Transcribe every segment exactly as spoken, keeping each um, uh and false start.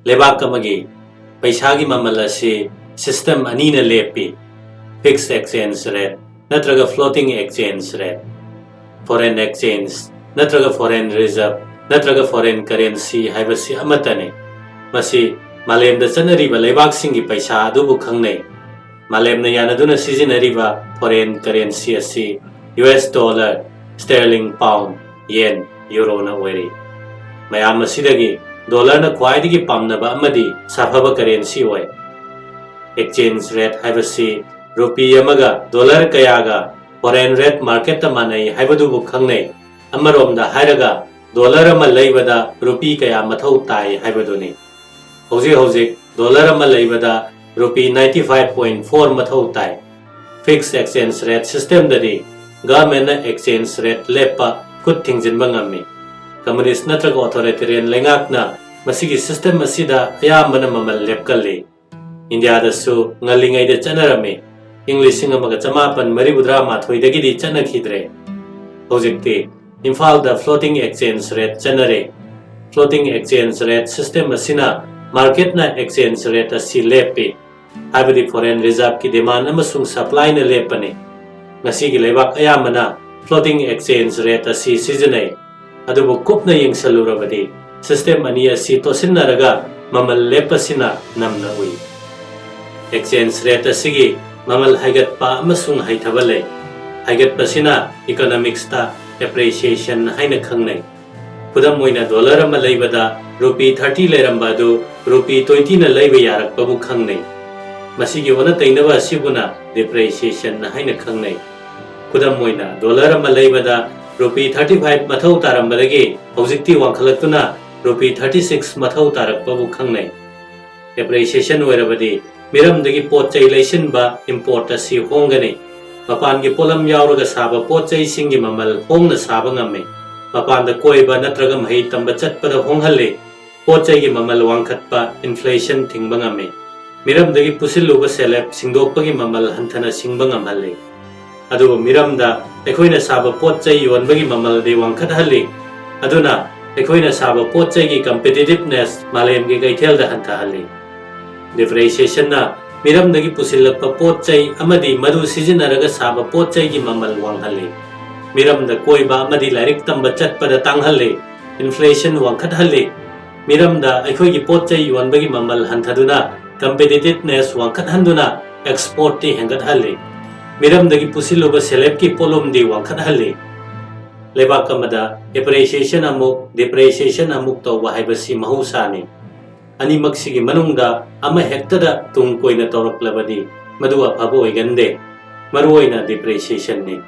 ꯂꯩꯕꯥꯛ ꯑꯃꯒꯤ ꯄꯩꯁꯥꯒꯤ ꯃꯃꯜ ꯑꯁꯤ system ꯑꯅꯤꯅ ꯂꯦꯞꯄꯤ: fixed exchange rate ꯅꯠꯇ꯭ꯔꯒ floating exchange rate꯫ Foreign exchange ꯅꯠꯇ꯭ꯔꯒ foreign reserve ꯅꯠꯇ꯭ꯔꯒ foreign currency ꯍꯥꯏꯕꯁꯤ ꯑꯃꯠꯇꯅꯤ꯫ ꯃꯁꯤ ꯃꯥꯂꯦꯝꯗ ꯆꯠꯅꯔꯤꯕ ꯂꯩꯕꯥꯛꯁꯤꯡꯒꯤ ꯄꯩꯁꯥ ꯑꯗꯨꯕꯨ ꯈꯪꯅꯩ꯫ ꯃꯥꯂꯦꯝꯅ ꯌꯥꯅꯗꯨꯅ ꯁꯤꯖꯤꯟꯅꯔꯤꯕ foreign currency ꯑꯁꯤ U S dollar, sterling pound, yen, euroꯅ ꯑꯣꯏꯔꯤ꯫ ꯃꯌꯥꯝ ꯑꯁꯤꯗꯒꯤ dollarꯅ ꯈ꯭ꯋꯥꯏꯗꯒꯤ ꯄꯥꯝꯅꯕ ꯑꯃꯗꯤ ꯁꯥꯐꯕ currency ꯑꯣꯏ꯫ Exchange rate ꯍꯥꯏꯕꯁꯤ ꯔꯨꯄꯤ ꯑꯃꯒ dollar ꯀꯌꯥꯒ foreign rate marketꯇ ꯃꯥꯟꯅꯩ ꯍꯥꯏꯕꯗꯨꯕꯨ ꯈꯪꯅꯩ꯫ ꯑꯃꯔꯣꯝꯗ ꯍꯥꯏꯔꯒ, dollar ꯑꯃ ꯂꯩꯕꯗ ꯔꯨꯄꯤ ꯀꯌꯥ ꯃꯊꯧ ꯇꯥꯏ ꯍꯥꯏꯕꯗꯨꯅꯤ꯫ ꯍꯧꯖꯤꯛ ꯍꯧꯖꯤꯛ dollar ꯑꯃ ꯂꯩꯕꯗ rupee ninety five point four ꯃꯊꯧ ꯇꯥꯏ꯫ Fixed exchange rate systemꯗꯗꯤ governmentꯅ exchange rate ꯂꯦꯞꯄ, ꯈꯨꯠ ꯊꯤꯡꯖꯤꯟꯕ ꯉꯝꯃꯤ꯫ Communist ꯅꯠꯇ꯭ꯔꯒ authoritarian ꯂꯩꯉꯥꯛꯅ ꯃꯁꯤꯒꯤ system ꯑꯁꯤꯗ ꯑꯌꯥꯝꯕꯅ ꯃꯃꯜ ꯂꯦꯞꯀꯜꯂꯤ꯫ ꯏꯟꯗꯤꯌꯥꯗꯁꯨ ꯉꯜꯂꯤꯉꯩꯗ ꯆꯠꯅꯔꯝꯃꯤ꯫ ꯏꯪ ꯂꯤꯁꯤꯡ ꯑꯃꯒ ꯆꯃꯥꯄꯟ ꯃꯔꯤꯐꯨꯇꯔꯥ ꯃꯥꯊꯣꯏꯗꯒꯤꯗꯤ ꯆꯠꯅꯈꯤꯗ꯭ꯔꯦ꯫ ꯍꯧꯖꯤꯛꯇꯤ ꯏꯝꯐꯥꯜꯗ floating exchange rate ꯆꯠꯅꯔꯦ꯫ Floating exchange rate system ꯑꯁꯤꯅ marketꯅ exchange rate ꯑꯁꯤ ꯂꯦꯞꯄꯤ, ꯍꯥꯏꯕꯗꯤ foreign reserveꯀꯤ demand ꯑꯃꯁꯨꯡ supplyꯅ ꯂꯦꯞꯄꯅꯤ꯫ ꯉꯁꯤꯒꯤ ꯂꯩꯕꯥꯛ ꯑꯌꯥꯝꯕꯅ floating exchange rate ꯑꯁꯤ ꯁꯤꯖꯤꯟꯅꯩ꯫ ꯑꯗꯨꯕꯨ ꯀꯨꯞꯅ ꯌꯦꯡꯁꯜꯂꯨꯔꯕꯗꯤ, system ꯑꯅꯤ ꯑꯁꯤ ꯇꯣꯠꯁꯤꯟꯅꯔꯒ ꯃꯃꯜ ꯂꯦꯞꯄꯁꯤꯅ ꯅꯝꯅ ꯎꯏ꯫ Exchange rate ꯑꯁꯤꯒꯤ ꯃꯃꯜ ꯍꯥꯏꯒꯠꯄ ꯑꯃꯁꯨꯡ ꯍꯩꯊꯕ ꯂꯩ꯫ ꯍꯥꯏꯒꯠꯄꯁꯤꯅ economicsꯇ appreciation ꯍꯥꯏꯅ ꯈꯪꯅꯩ꯫ ꯈꯨꯗꯝ ꯑꯣꯏꯅ, dollar ꯑꯃ ꯂꯩꯕꯗ ꯔꯨꯄꯤ thirty ꯂꯩꯔꯝꯕ ꯑꯗꯨ ꯔꯨꯄꯤ twentyꯅ ꯂꯩꯕ ꯌꯥꯔꯛꯄꯕꯨ ꯈꯪꯅꯩ꯫ ꯃꯁꯤꯒꯤ ꯑꯣꯟꯅ ꯇꯩꯅꯕ ꯑꯁꯤꯕꯨꯅ depreciation ꯍꯥꯏꯅ ꯈꯪꯅꯩ꯫ ꯈꯨꯗꯝ ꯑꯣꯏꯅ, dollar ꯑꯃ ꯂꯩꯕꯗ ꯔꯨꯄꯤ thirty five ꯃꯊꯧ ꯇꯥꯔꯝꯕꯗꯒꯤ ꯍꯧꯖꯤꯛꯇꯤ ꯋꯥꯡꯈꯠꯂꯛꯇꯨꯅ ꯔꯨꯄꯤ thirty six ꯃꯊꯧ ꯇꯥꯔꯛꯄꯕꯨ ꯈꯪꯅꯩ꯫ Appreciation ꯑꯣꯏꯔꯕꯗꯤ ꯃꯤꯔꯝꯗꯒꯤ ꯄꯣꯠ ꯆꯩ ꯂꯩꯁꯤꯟꯕ, import ꯑꯁꯤ ꯍꯣꯡꯒꯅꯤ꯫ ꯃꯄꯥꯟꯒꯤ ꯄꯣꯠꯂꯝ ꯌꯥꯎꯔꯒ ꯁꯥꯕ ꯄꯣꯠ ꯆꯩꯁꯤꯡꯒꯤ ꯃꯃꯜ ꯍꯣꯡꯅ ꯁꯥꯕ ꯉꯝꯃꯤ꯫ ꯃꯄꯥꯟꯗ ꯀꯣꯏꯕ ꯅꯠꯇ꯭ꯔꯒ ꯃꯍꯩ ꯇꯝꯕ ꯆꯠꯄꯗ ꯍꯣꯡꯍꯜꯂꯤ꯫ ꯄꯣꯠ ꯆꯩꯒꯤ ꯃꯃꯜ ꯋꯥꯡꯈꯠꯄ, inflation ꯊꯤꯡꯕ ꯉꯝꯃꯤ꯫ ꯃꯤꯔꯝꯗꯒꯤ ꯄꯨꯁꯤꯜꯂꯨꯕ ꯁꯦꯜꯂꯦꯞ ꯁꯤꯡꯗꯣꯛꯄꯒꯤ ꯃꯃꯜ ꯍꯟꯊꯅ ꯁꯤꯡꯕ ꯉꯝꯍꯜꯂꯤ꯫ ꯑꯗꯨꯕꯨ ꯃꯤꯔꯝꯗ ꯑꯩꯈꯣꯏꯅ ꯁꯥꯕ ꯄꯣꯠ ꯆꯩ ꯌꯣꯟꯕꯒꯤ ꯃꯃꯜꯗꯤ ꯋꯥꯡꯈꯠꯍꯜꯂꯤ꯫ ꯑꯗꯨꯅ ꯑꯩꯈꯣꯏꯅ ꯁꯥꯕ ꯄꯣꯠ ꯆꯩꯒꯤ competitiveness ꯃꯥꯂꯦꯝꯒꯤ ꯀꯩꯊꯦꯜꯗ ꯍꯟꯊꯍꯜꯂꯤ꯫ Depreciationꯅ ꯃꯤꯔꯝꯗꯒꯤ ꯄꯨꯁꯤꯜꯂꯛꯄ ꯄꯣꯠ ꯆꯩ ꯑꯃꯗꯤ ꯃꯗꯨ ꯁꯤꯖꯤꯟꯅꯔꯒ ꯁꯥꯕ ꯄꯣꯠ ꯆꯩꯒꯤ ꯃꯃꯜ ꯋꯥꯡꯍꯜꯂꯤ꯫ ꯃꯤꯔꯝꯗ ꯀꯣꯏꯕ ꯑꯃꯗꯤ ꯂꯥꯏꯔꯤꯛ ꯇꯝꯕ ꯆꯠꯄꯗ ꯇꯥꯡꯍꯜꯂꯤ꯫ Inflation ꯋꯥꯡꯈꯠꯍꯜꯂꯤ꯫ ꯃꯤꯔꯝꯗ ꯑꯩꯈꯣꯏꯒꯤ ꯄꯣꯠ ꯆꯩ ꯌꯣꯟꯕꯒꯤ ꯃꯃꯜ ꯍꯟꯊꯗꯨꯅ competitiveness ꯋꯥꯡꯈꯠꯍꯟꯗꯨꯅ exportꯇꯤ ꯍꯦꯟꯒꯠꯍꯜꯂꯤ꯫ ꯃꯤꯔꯝꯗꯒꯤ ꯄꯨꯁꯤꯜꯂꯨꯕ ꯁꯦꯜꯐꯀꯤ ꯄꯣꯠꯂꯨꯝꯗꯤ ꯋꯥꯡꯈꯠꯍꯜꯂꯤ꯫ ꯂꯩꯕꯥꯛ ꯑꯃꯗ appreciation ꯑꯃꯨꯛ, depreciation ꯑꯃꯨꯛ ꯇꯧꯕ ꯍꯥꯏꯕꯁꯤ ꯃꯍꯧꯁꯥꯅꯤ꯫ ꯑꯅꯤꯃꯛꯁꯤꯒꯤ ꯃꯅꯨꯡꯗ ꯑꯃ ꯍꯦꯛꯇꯗ ꯇꯨꯡ ꯀꯣꯏꯅ ꯇꯧꯔꯛꯂꯕꯗꯤ ꯃꯗꯨ ꯑꯐꯕ ꯑꯣꯏꯒꯟꯗꯦ꯫ ꯃꯔꯨꯑꯣꯏꯅ depreciationꯅꯤ꯫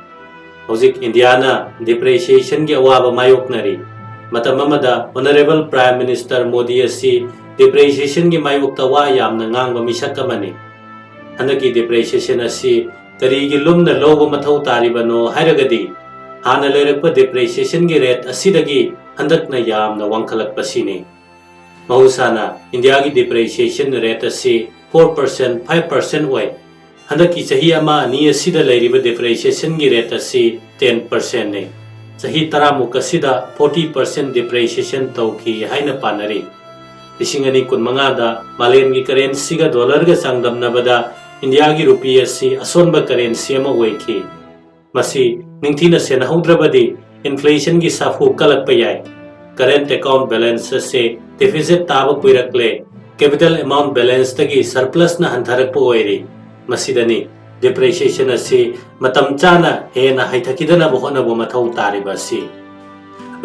ꯍꯧꯖꯤꯛ ꯏꯟꯗꯤꯌꯥꯅ depreciationꯒꯤ ꯑꯋꯥꯕ ꯃꯥꯌꯣꯛꯅꯔꯤ꯫ ꯃꯇꯝ ꯑꯃꯗ Honourable Prime Minister ꯃꯣꯗꯤ ꯑꯁꯤ depreciationꯒꯤ ꯃꯥꯌꯣꯛꯇ ꯋꯥ ꯌꯥꯝꯅ ꯉꯥꯡꯕ ꯃꯤꯁꯛ ꯑꯃꯅꯤ꯫ ꯍꯟꯗꯛꯀꯤ depreciation ꯑꯁꯤ ꯀꯔꯤꯒꯤ ꯂꯨꯝꯅ ꯂꯧꯕ ꯃꯊꯧ ꯇꯥꯔꯤꯕꯅꯣ ꯍꯥꯏꯔꯒꯗꯤ, ꯍꯥꯟꯅ ꯂꯩꯔꯛꯄ depreciationꯒꯤ rate ꯑꯁꯤꯗꯒꯤ ꯍꯟꯗꯛꯅ ꯌꯥꯝꯅ ꯋꯥꯡꯈꯠꯂꯛꯄꯁꯤꯅꯤ꯫ ꯃꯍꯧꯁꯥꯅ ꯏꯟꯗꯤꯌꯥꯒꯤ depreciation rate ꯑꯁꯤ four percent, five percent ꯑꯣꯏ꯫ ꯍꯟꯗꯛꯀꯤ ꯆꯍꯤ ꯑꯃ ꯑꯅꯤ ꯑꯁꯤꯗ ꯂꯩꯔꯤꯕ depreciationꯒꯤ rate ꯑꯁꯤ ten percentꯅꯤ꯫ ꯆꯍꯤ ꯇꯔꯥꯃꯨꯛ ꯑꯁꯤꯗ forty percent depreciation ꯇꯧꯈꯤ ꯍꯥꯏꯅ ꯄꯥꯅꯔꯤ꯫ ꯂꯤꯁꯤꯡ ꯑꯅꯤ ꯀꯨꯟꯃꯉꯥꯗ ꯃꯥꯂꯦꯝꯒꯤ currencyꯒ dollarꯒ ꯆꯥꯡꯗꯝꯅꯕꯗ ꯏꯟꯗꯤꯌꯥꯒꯤ rupee ꯑꯁꯤ ꯑꯁꯣꯟꯕ currency ꯑꯃ ꯑꯣꯏꯈꯤ꯫ ꯃꯁꯤ ꯅꯤꯡꯊꯤꯅ ꯁꯦꯟꯅꯍꯧꯗ꯭ꯔꯕꯗꯤ inflationꯒꯤ ꯁꯥꯐꯨ ꯀꯜꯂꯛꯄ ꯌꯥꯏ꯫ Current account balance ꯑꯁꯤ deficit ꯇꯥꯕ ꯀꯨꯏꯔꯛꯂꯦ꯫ Capital account balanceꯇꯒꯤ surplusꯅ ꯍꯟꯊꯔꯛꯄ ꯑꯣꯏꯔꯤ꯫ ꯃꯁꯤꯗꯅꯤ depreciation ꯑꯁꯤ ꯃꯇꯝ ꯆꯥꯅ ꯍꯦꯟꯅ ꯍꯟꯊꯈꯤꯗꯅꯕ ꯍꯣꯠꯅꯕ ꯃꯊꯧ ꯇꯥꯔꯤꯕ ꯑꯁꯤ꯫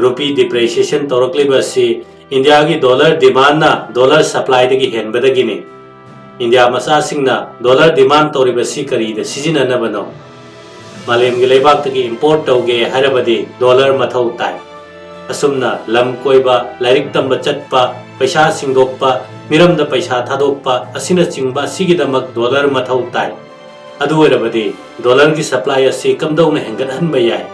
Rupee depreciation ꯇꯧꯔꯛꯂꯤꯕ ꯑꯁꯤ ꯏꯟꯗꯤꯌꯥꯒꯤ dollar demandꯅ dollar supplyꯗꯒꯤ ꯍꯦꯟꯕꯗꯒꯤꯅꯤ꯫ ꯏꯟꯗꯤꯌꯥ ꯃꯆꯥꯁꯤꯡꯅ dollar demand ꯇꯧꯔꯤꯕꯁꯤ ꯀꯔꯤꯗ ꯁꯤꯖꯤꯟꯅꯅꯕꯅꯣ? ꯃꯥꯂꯦꯝꯒꯤ ꯂꯩꯕꯥꯛꯇꯒꯤ import ꯇꯧꯒꯦ ꯍꯥꯏꯔꯕꯗꯤ dollar ꯃꯊꯧ ꯇꯥꯏ꯫ ꯑꯁꯨꯝꯅ ꯂꯝ ꯀꯣꯏꯕ, ꯂꯥꯏꯔꯤꯛ ꯇꯝꯕ ꯆꯠꯄ, ꯄꯩꯁꯥ ꯁꯤꯡꯗꯣꯛꯄ, ꯃꯤꯔꯝꯗ ꯄꯩꯁꯥ ꯊꯥꯗꯣꯛꯄ ꯑꯁꯤꯅꯆꯤꯡꯕ ꯑꯁꯤꯒꯤꯗꯃꯛ dollar ꯃꯊꯧ ꯇꯥꯏ꯫ ꯑꯗꯨ ꯑꯣꯏꯔꯕꯗꯤ dollarꯒꯤ supply ꯑꯁꯤ ꯀꯝꯗꯧꯅ ꯍꯦꯟꯒꯠꯍꯟꯕ ꯌꯥꯏ?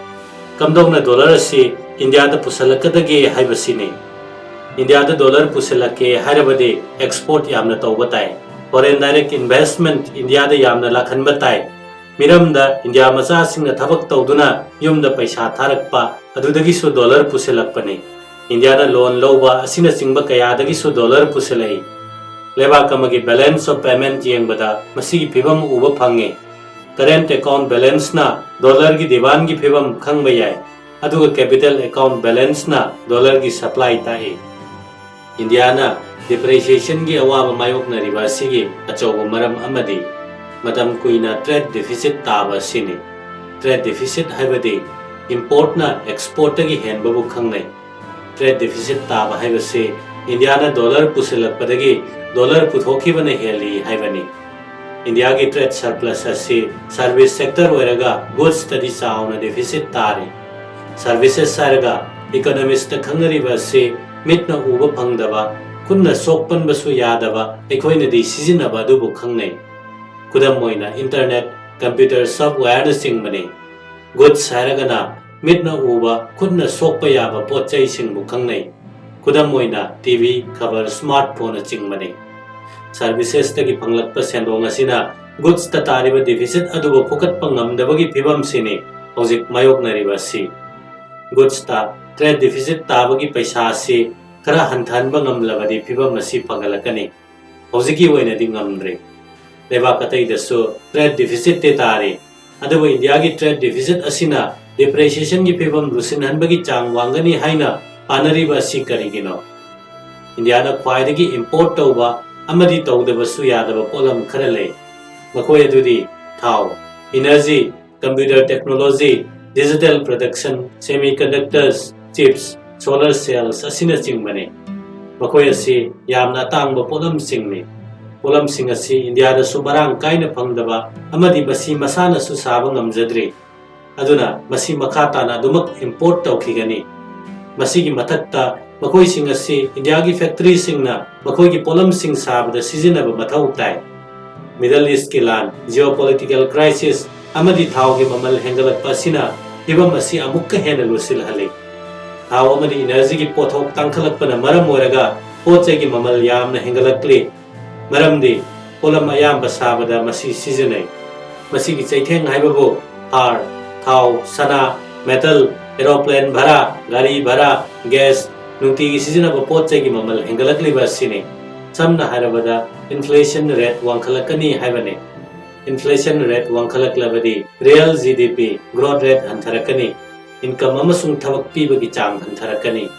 ꯀꯝꯗꯧꯅ dollar ꯑꯁꯤ ꯏꯟꯗꯤꯌꯥꯗ ꯄꯨꯁꯤꯜꯂꯛꯀꯗꯒꯦ ꯍꯥꯏꯕꯁꯤꯅꯤ꯫ ꯏꯟꯗꯤꯌꯥꯗ dollar ꯄꯨꯁꯤꯜꯂꯛꯀꯦ ꯍꯥꯏꯔꯕꯗꯤ export ꯌꯥꯝꯅ ꯇꯧꯕ ꯇꯥꯏ꯫ Foreign direct investment ꯏꯟꯗꯤꯌꯥꯗ ꯌꯥꯝꯅ ꯂꯥꯛꯍꯟꯕ ꯇꯥꯏ꯫ ꯃꯤꯔꯝꯗ ꯏꯟꯗꯤꯌꯥ ꯃꯆꯥꯁꯤꯡꯅ ꯊꯕꯛ ꯇꯧꯗꯨꯅ ꯌꯨꯝꯗ ꯄꯩꯁꯥ ꯊꯥꯔꯛꯄ, ꯑꯗꯨꯗꯒꯤꯁꯨ dollar ꯄꯨꯁꯤꯜꯂꯛꯄꯅꯤ꯫ ꯏꯟꯗꯤꯌꯥꯅ ꯂꯣꯟ ꯂꯧꯕ ꯑꯁꯤꯅꯆꯤꯡꯕ ꯀꯌꯥꯗꯒꯤꯁꯨ ꯗꯣꯂꯔ ꯄꯨꯁꯤꯜꯂꯛꯏ꯫ ꯂꯩꯕꯥꯛ ꯑꯃꯒꯤ balance of payment ꯌꯦꯡꯕꯗ ꯃꯁꯤꯒꯤ ꯐꯤꯕꯝ ꯎꯕ ꯐꯪꯉꯤ꯫ Current account balanceꯅ ꯗꯣꯂꯔꯒꯤ ꯗꯤꯃꯥꯟꯒꯤ ꯐꯤꯕꯝ ꯈꯪꯕ ꯌꯥꯏ, ꯑꯗꯨꯒ capital account balanceꯅ ꯗꯣꯂꯔꯒꯤ supply ꯇꯥꯛꯏ꯫ ꯏꯟꯗꯤꯌꯥꯅ depreciationꯒꯤ ꯑꯋꯥꯕ ꯃꯥꯌꯣꯛꯅꯔꯤꯕ ꯑꯁꯤꯒꯤ ꯑꯆꯧꯕ ꯃꯔꯝ ꯑꯃꯗꯤ ꯃꯇꯝ ꯀꯨꯏꯅ trade deficit ꯇꯥꯕ ꯑꯁꯤꯅꯤ꯫ Trade deficit ꯍꯥꯏꯕꯗꯤ importꯅ exportꯇꯒꯤ ꯍꯦꯟꯕꯕꯨ ꯈꯪꯅꯩ꯫ Trade deficit ꯇꯥꯕ ꯍꯥꯏꯕꯁꯤ ꯏꯟꯗꯤꯌꯥꯅ ꯗꯣꯂꯔ ꯄꯨꯁꯤꯜꯂꯛꯄꯗꯒꯤ ꯗꯣꯂꯔ ꯄꯨꯊꯣꯛꯈꯤꯕꯅ ꯍꯦꯜꯂꯤ ꯍꯥꯏꯕꯅꯤ꯫ ꯏꯟꯗꯤꯌꯥꯒꯤ trade surplus ꯑꯁꯤ service sector ꯑꯣꯏꯔꯒ goodsꯇꯗꯤ ꯆꯥꯎꯅ deficit ꯇꯥꯔꯤ꯫ Services ꯍꯥꯏꯔꯒ economistꯇ ꯈꯪꯅꯔꯤꯕ ꯑꯁꯤ ꯃꯤꯠꯅ ꯎꯕ ꯐꯪꯗꯕ, ꯈꯨꯠꯅ ꯁꯣꯛꯄꯟꯕꯁꯨ ꯌꯥꯗꯕ, ꯑꯩꯈꯣꯏꯅꯗꯤ ꯁꯤꯖꯤꯟꯅꯕ ꯑꯗꯨꯕꯨ ꯈꯪꯅꯩ꯫ ꯈꯨꯗꯝ ꯑꯣꯏꯅ internet, computer, softwareꯅꯆꯤꯡꯕꯅꯤ꯫ Goods ꯍꯥꯏꯔꯒꯅ ꯃꯤꯠꯅ ꯎꯕ, ꯈꯨꯠꯅ ꯁꯣꯛꯄ ꯌꯥꯕ ꯄꯣꯠ ꯆꯩꯁꯤꯡꯕꯨ ꯈꯪꯅꯩ꯫ ꯈꯨꯗꯝ ꯑꯣꯏꯅ TV, ꯈꯕꯔ, smartphoneꯅꯆꯤꯡꯕꯅꯤ꯫ Servicesꯇꯒꯤ ꯐꯪꯂꯛꯄ ꯁꯦꯟꯗꯣꯡ ꯑꯁꯤꯅ goodsꯇ ꯇꯥꯔꯤꯕ deficit ꯑꯗꯨꯕꯨ ꯐꯨꯀꯠꯄ ꯉꯝꯗꯕꯒꯤ ꯐꯤꯕꯝꯁꯤꯅꯤ ꯍꯧꯖꯤꯛ ꯃꯥꯌꯣꯛꯅꯔꯤꯕ ꯑꯁꯤ꯫ Goodsꯇ trade deficit ꯇꯥꯕꯒꯤ ꯄꯩꯁꯥ ꯑꯁꯤ ꯈꯔ ꯍꯟꯊꯍꯟꯕ ꯉꯝꯂꯕꯗꯤ ꯐꯤꯕꯝ ꯑꯁꯤ ꯐꯒꯠꯂꯛꯀꯅꯤ꯫ ꯍꯧꯖꯤꯛꯀꯤ ꯑꯣꯏꯅꯗꯤ ꯉꯝꯗ꯭ꯔꯤ꯫ ꯂꯩꯕꯥꯛ ꯑꯇꯩꯗꯁꯨ trade deficitꯇꯤ ꯇꯥꯔꯤ꯫ ꯑꯗꯨꯕꯨ ꯏꯟꯗꯤꯌꯥꯒꯤ trade deficit ꯑꯁꯤꯅ depreciationꯒꯤ ꯐꯤꯕꯝ ꯂꯨꯁꯤꯟꯍꯟꯕꯒꯤ ꯆꯥꯡ ꯋꯥꯡꯒꯅꯤ ꯍꯥꯏꯅ ꯄꯥꯅꯔꯤꯕ ꯑꯁꯤ ꯀꯔꯤꯒꯤꯅꯣ? ꯏꯟꯗꯤꯌꯥꯅ ꯈ꯭ꯋꯥꯏꯗꯒꯤ import ꯇꯧꯕ ꯑꯃꯗꯤ ꯇꯧꯗꯕꯁꯨ ꯌꯥꯗꯕ ꯄꯣꯠꯂꯝ ꯈꯔ ꯂꯩ꯫ ꯃꯈꯣꯏ ꯑꯗꯨꯗꯤ ꯊꯥꯎ, energy, computer technology, digital production, semiconductors, chips, solar cells ꯑꯁꯤꯅꯆꯤꯡꯕꯅꯤ꯫ ꯃꯈꯣꯏ ꯑꯁꯤ ꯌꯥꯝꯅ ꯑꯇꯥꯡꯕ ꯄꯣꯠꯂꯝꯁꯤꯡꯅꯤ꯫ ꯄꯣꯠꯂꯝꯁꯤꯡ ꯑꯁꯤ ꯏꯟꯗꯤꯌꯥꯗꯁꯨ ꯃꯔꯥꯡ ꯀꯥꯏꯅ ꯐꯪꯗꯕ ꯑꯃꯗꯤ ꯃꯁꯤ ꯃꯁꯥꯅꯁꯨ ꯁꯥꯕ ꯉꯝꯖꯗ꯭ꯔꯤ꯫ ꯑꯗꯨꯅ ꯃꯁꯤ ꯃꯈꯥ ꯇꯥꯅ ꯑꯗꯨꯃꯛ import ꯇꯧꯈꯤꯒꯅꯤ꯫ ꯃꯁꯤꯒꯤ ꯃꯊꯛꯇ ꯃꯈꯣꯏꯁꯤꯡ ꯑꯁꯤ ꯏꯟꯗꯤꯌꯥꯒꯤ factoryꯁꯤꯡꯅ ꯃꯈꯣꯏꯒꯤ ꯄꯣꯠꯂꯝꯁꯤꯡ ꯁꯥꯕꯗ ꯁꯤꯖꯤꯟꯅꯕ ꯃꯊꯧ ꯇꯥꯏ꯫ Middle Eastꯀꯤ ꯂꯥꯟ, geopolitical crisis ꯑꯃꯗꯤ ꯊꯥꯎꯒꯤ ꯃꯃꯜ ꯍꯦꯟꯒꯠꯂꯛꯄ ꯑꯁꯤꯅ ꯐꯤꯕꯝ ꯑꯁꯤ ꯑꯃꯨꯛꯀ ꯍꯦꯟꯅ ꯂꯨꯁꯤꯜꯍꯜꯂꯤ꯫ ꯊꯥꯎ ꯑꯃꯗꯤ energyꯒꯤ ꯄꯣꯠꯊꯣꯛ ꯇꯥꯡꯈꯠꯂꯛꯄꯅ ꯃꯔꯝ ꯑꯣꯏꯔꯒ ꯄꯣꯠ ꯆꯩꯒꯤ ꯃꯃꯜ ꯌꯥꯝꯅ ꯍꯦꯟꯒꯠꯂꯛꯂꯤ꯫ ꯃꯔꯝꯗꯤ ꯄꯣꯠꯂꯝ ꯑꯌꯥꯝꯕ ꯁꯥꯕꯗ ꯃꯁꯤ ꯁꯤꯖꯤꯟꯅꯩ꯫ ꯃꯁꯤꯒꯤ ꯆꯩꯊꯦꯡ ꯍꯥꯏꯕꯕꯨ ꯍꯥꯔ, ꯊꯥꯎ, ꯁꯅꯥ, metal, aeroplane ꯚꯔꯥ, ꯒꯥꯔꯤ ꯚꯔꯥ, gas, ꯅꯨꯡꯇꯤꯒꯤ ꯁꯤꯖꯤꯟꯅꯕ ꯄꯣꯠ ꯆꯩꯒꯤ ꯃꯃꯜ ꯍꯦꯟꯒꯠꯂꯛꯂꯤꯕ ꯑꯁꯤꯅꯤ꯫ ꯁꯝꯅ ꯍꯥꯏꯔꯕꯗ, inflation rate ꯋꯥꯡꯈꯠꯂꯛꯀꯅꯤ ꯍꯥꯏꯕꯅꯤ꯫ Inflation rate ꯋꯥꯡꯈꯠꯂꯛꯂꯕꯗꯤ real G D P growth rate ꯍꯟꯊꯔꯛꯀꯅꯤ꯫ Income ꯑꯃꯁꯨꯡ ꯊꯕꯛ ꯄꯤꯕꯒꯤ ꯆꯥꯡ ꯍꯟꯊꯔꯛꯀꯅꯤ꯫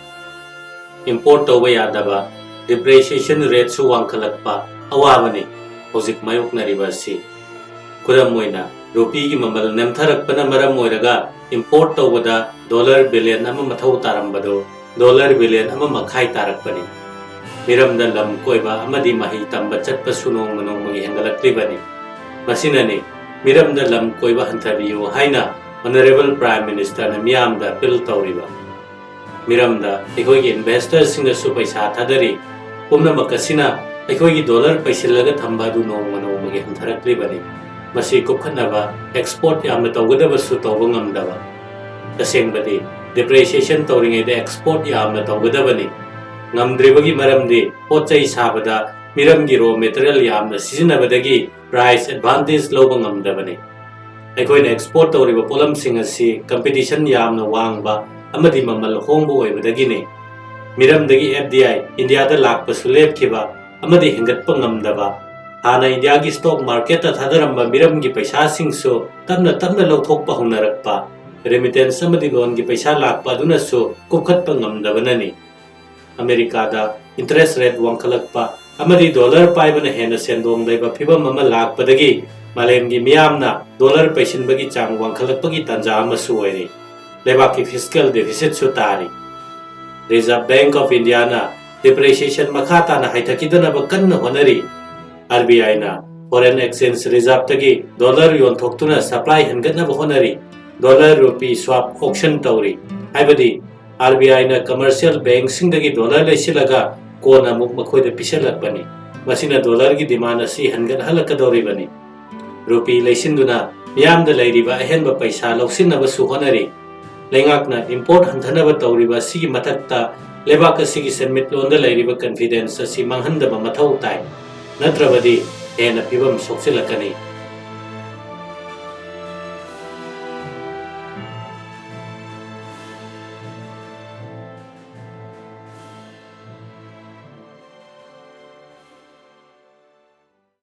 Import ꯇꯧꯕ ꯌꯥꯗꯕ, depreciation rateꯁꯨ ꯋꯥꯡꯈꯠꯂꯛꯄ ꯑꯋꯥꯕꯅꯤ ꯍꯧꯖꯤꯛ ꯃꯥꯌꯣꯛꯅꯔꯤꯕ ꯑꯁꯤ꯫ ꯈꯨꯗꯝ ꯑꯣꯏꯅ, ꯔꯨꯄꯤꯒꯤ ꯃꯃꯜ ꯅꯦꯝꯊꯔꯛꯄꯅ ꯃꯔꯝ ꯑꯣꯏꯔꯒ import ꯇꯧꯕꯗ dollar billion ꯑꯃ ꯃꯊꯧ ꯇꯥꯔꯝꯕꯗꯨ dollar billion ꯑꯃ ꯃꯈꯥꯏ ꯇꯥꯔꯛꯄꯅꯤ꯫ ꯃꯤꯔꯝꯗ ꯂꯝ ꯀꯣꯏꯕ ꯑꯃꯗꯤ ꯃꯍꯩ ꯇꯝꯕ ꯆꯠꯄꯁꯨ ꯅꯣꯡꯃ ꯅꯣꯡꯃꯒꯤ ꯍꯦꯟꯒꯠꯂꯛꯂꯤꯕꯅꯤ꯫ ꯃꯁꯤꯅꯅꯤ ꯃꯤꯔꯝꯗ ꯂꯝ ꯀꯣꯏꯕ ꯍꯟꯊꯕꯤꯌꯨ ꯍꯥꯏꯅ Honourable Prime Ministerꯅ ꯃꯤꯌꯥꯝꯗ appeal ꯇꯧꯔꯤꯕ꯫ ꯃꯤꯔꯝꯗ ꯑꯩꯈꯣꯏꯒꯤ investorꯁꯤꯡꯅꯁꯨ ꯄꯩꯁꯥ ꯊꯥꯗꯔꯤ꯫ ꯄꯨꯝꯅꯃꯛ ꯑꯁꯤꯅ ꯑꯩꯈꯣꯏꯒꯤ dollar ꯄꯩꯁꯤꯜꯂꯒ ꯊꯝꯕ ꯑꯗꯨ ꯅꯣꯡꯃ ꯅꯣꯡꯃꯒꯤ ꯍꯟꯊꯔꯛꯂꯤꯕꯅꯤ꯫ ꯃꯁꯤ ꯀꯨꯞꯈꯠꯅꯕ export ꯌꯥꯝꯅ ꯇꯧꯒꯗꯕꯁꯨ ꯇꯧꯕ ꯉꯝꯗꯕ꯫ ꯇꯁꯦꯡꯕꯗꯤ, depreciation ꯇꯧꯔꯤꯉꯩꯗ export ꯌꯥꯝꯅ ꯇꯧꯒꯗꯕꯅꯤ꯫ ꯉꯝꯗ꯭ꯔꯤꯕꯒꯤ ꯃꯔꯝꯗꯤ ꯄꯣꯠ ꯆꯩ ꯁꯥꯕꯗ ꯃꯤꯔꯝꯒꯤ raw material ꯌꯥꯝꯅ ꯁꯤꯖꯤꯟꯅꯕꯗꯒꯤ price advantage ꯂꯧꯕ ꯉꯝꯗꯕꯅꯤ꯫ ꯑꯩꯈꯣꯏꯅ export ꯇꯧꯔꯤꯕ ꯄꯣꯠꯂꯝꯁꯤꯡ ꯑꯁꯤ competition ꯌꯥꯝꯅ ꯋꯥꯡꯕ ꯑꯃꯗꯤ ꯃꯃꯜ ꯍꯣꯡꯕ ꯑꯣꯏꯕꯗꯒꯤꯅꯤ꯫ ꯃꯤꯔꯝꯗꯒꯤ F D I ꯏꯟꯗꯤꯌꯥꯗ ꯂꯥꯛꯄꯁꯨ ꯂꯦꯞꯈꯤꯕ ꯑꯃꯗꯤ ꯍꯦꯟꯒꯠꯄ ꯉꯝꯗꯕ꯫ ꯍꯥꯟꯅ ꯏꯟꯗꯤꯌꯥꯒꯤ stock marketꯇ ꯊꯥꯗꯔꯝꯕ ꯃꯤꯔꯝꯒꯤ ꯄꯩꯁꯥꯁꯤꯡꯁꯨ ꯇꯞꯅ ꯇꯞꯅ ꯂꯧꯊꯣꯛꯄ ꯍꯧꯅꯔꯛꯄ꯫ Remittance ꯑꯃꯗꯤ loanꯒꯤ ꯄꯩꯁꯥ ꯂꯥꯛꯄ ꯑꯗꯨꯅꯁꯨ ꯀꯨꯞꯈꯠꯄ ꯉꯝꯗꯕꯅꯅꯤ꯫ ꯑꯃꯦꯔꯤꯀꯥꯗ interest rate ꯋꯥꯡꯈꯠꯂꯛꯄ ꯑꯃꯗꯤ dollar ꯄꯥꯏꯕꯅ ꯍꯦꯟꯅ ꯁꯦꯟꯗꯣꯡ ꯂꯩꯕ ꯐꯤꯚꯝ ꯑꯃ ꯂꯥꯛꯄꯗꯒꯤ ꯃꯥꯂꯦꯝꯒꯤ ꯃꯤꯌꯥꯝꯅ dollar ꯄꯩꯁꯤꯟꯕꯒꯤ ꯆꯥꯡ ꯋꯥꯡꯈꯠꯂꯛꯄꯒꯤ ꯇꯥꯟꯖꯥ ꯑꯃꯁꯨ ꯑꯣꯏꯔꯤ꯫ ꯂꯩꯕꯥꯛꯀꯤ fiscal deficitꯁꯨ ꯇꯥꯔꯤ꯫ Reserve Bank of Indiaꯅ depreciation ꯃꯈꯥ ꯇꯥꯅ ꯍꯟꯊꯈꯤꯗꯅꯕ ꯀꯟꯅ ꯍꯣꯠꯅꯔꯤ꯫ R B Iꯅ foreign exchange reserveꯇꯒꯤ dollar ꯌꯣꯟꯊꯣꯛꯇꯨꯅ supply ꯍꯦꯟꯒꯠꯅꯕ ꯍꯣꯠꯅꯔꯤ꯫ Dollar rupee swap auction ꯇꯧꯔꯤ꯫ ꯍꯥꯏꯕꯗꯤ, R B Iꯅ commercial bankꯁꯤꯡꯗꯒꯤ dollar ꯂꯩꯁꯤꯜꯂꯒ ꯀꯣꯟꯅ ꯑꯃꯨꯛ ꯃꯈꯣꯏꯗ ꯄꯤꯁꯤꯜꯂꯛꯄꯅꯤ꯫ ꯃꯁꯤꯅ dollarꯒꯤ demand ꯑꯁꯤ ꯍꯟꯒꯠꯍꯜꯂꯛꯀꯗꯧꯔꯤꯕꯅꯤ꯫ Rupee ꯂꯩꯁꯤꯟꯗꯨꯅ ꯃꯤꯌꯥꯝꯗ ꯂꯩꯔꯤꯕ ꯑꯍꯦꯟꯕ ꯄꯩꯁꯥ ꯂꯧꯁꯤꯟꯅꯕꯁꯨ ꯍꯣꯠꯅꯔꯤ꯫ ꯂꯩꯉꯥꯛꯅ import ꯍꯟꯊꯅꯕ ꯇꯧꯔꯤꯕ ꯑꯁꯤꯒꯤ ꯃꯊꯛꯇ ꯂꯩꯕꯥꯛ ꯑꯁꯤꯒꯤ ꯁꯦꯟꯃꯤꯠꯂꯣꯟꯗ ꯂꯩꯔꯤꯕ confidence ꯑꯁꯤ ꯃꯥꯡꯍꯟꯗꯕ ꯃꯊꯧ ꯇꯥꯏ꯫ ꯅꯠꯇ꯭ꯔꯕꯗꯤ ꯍꯦꯟꯅ ꯐꯤꯚꯝ ꯁꯣꯛꯆꯤꯜꯂꯛꯀꯅꯤ꯫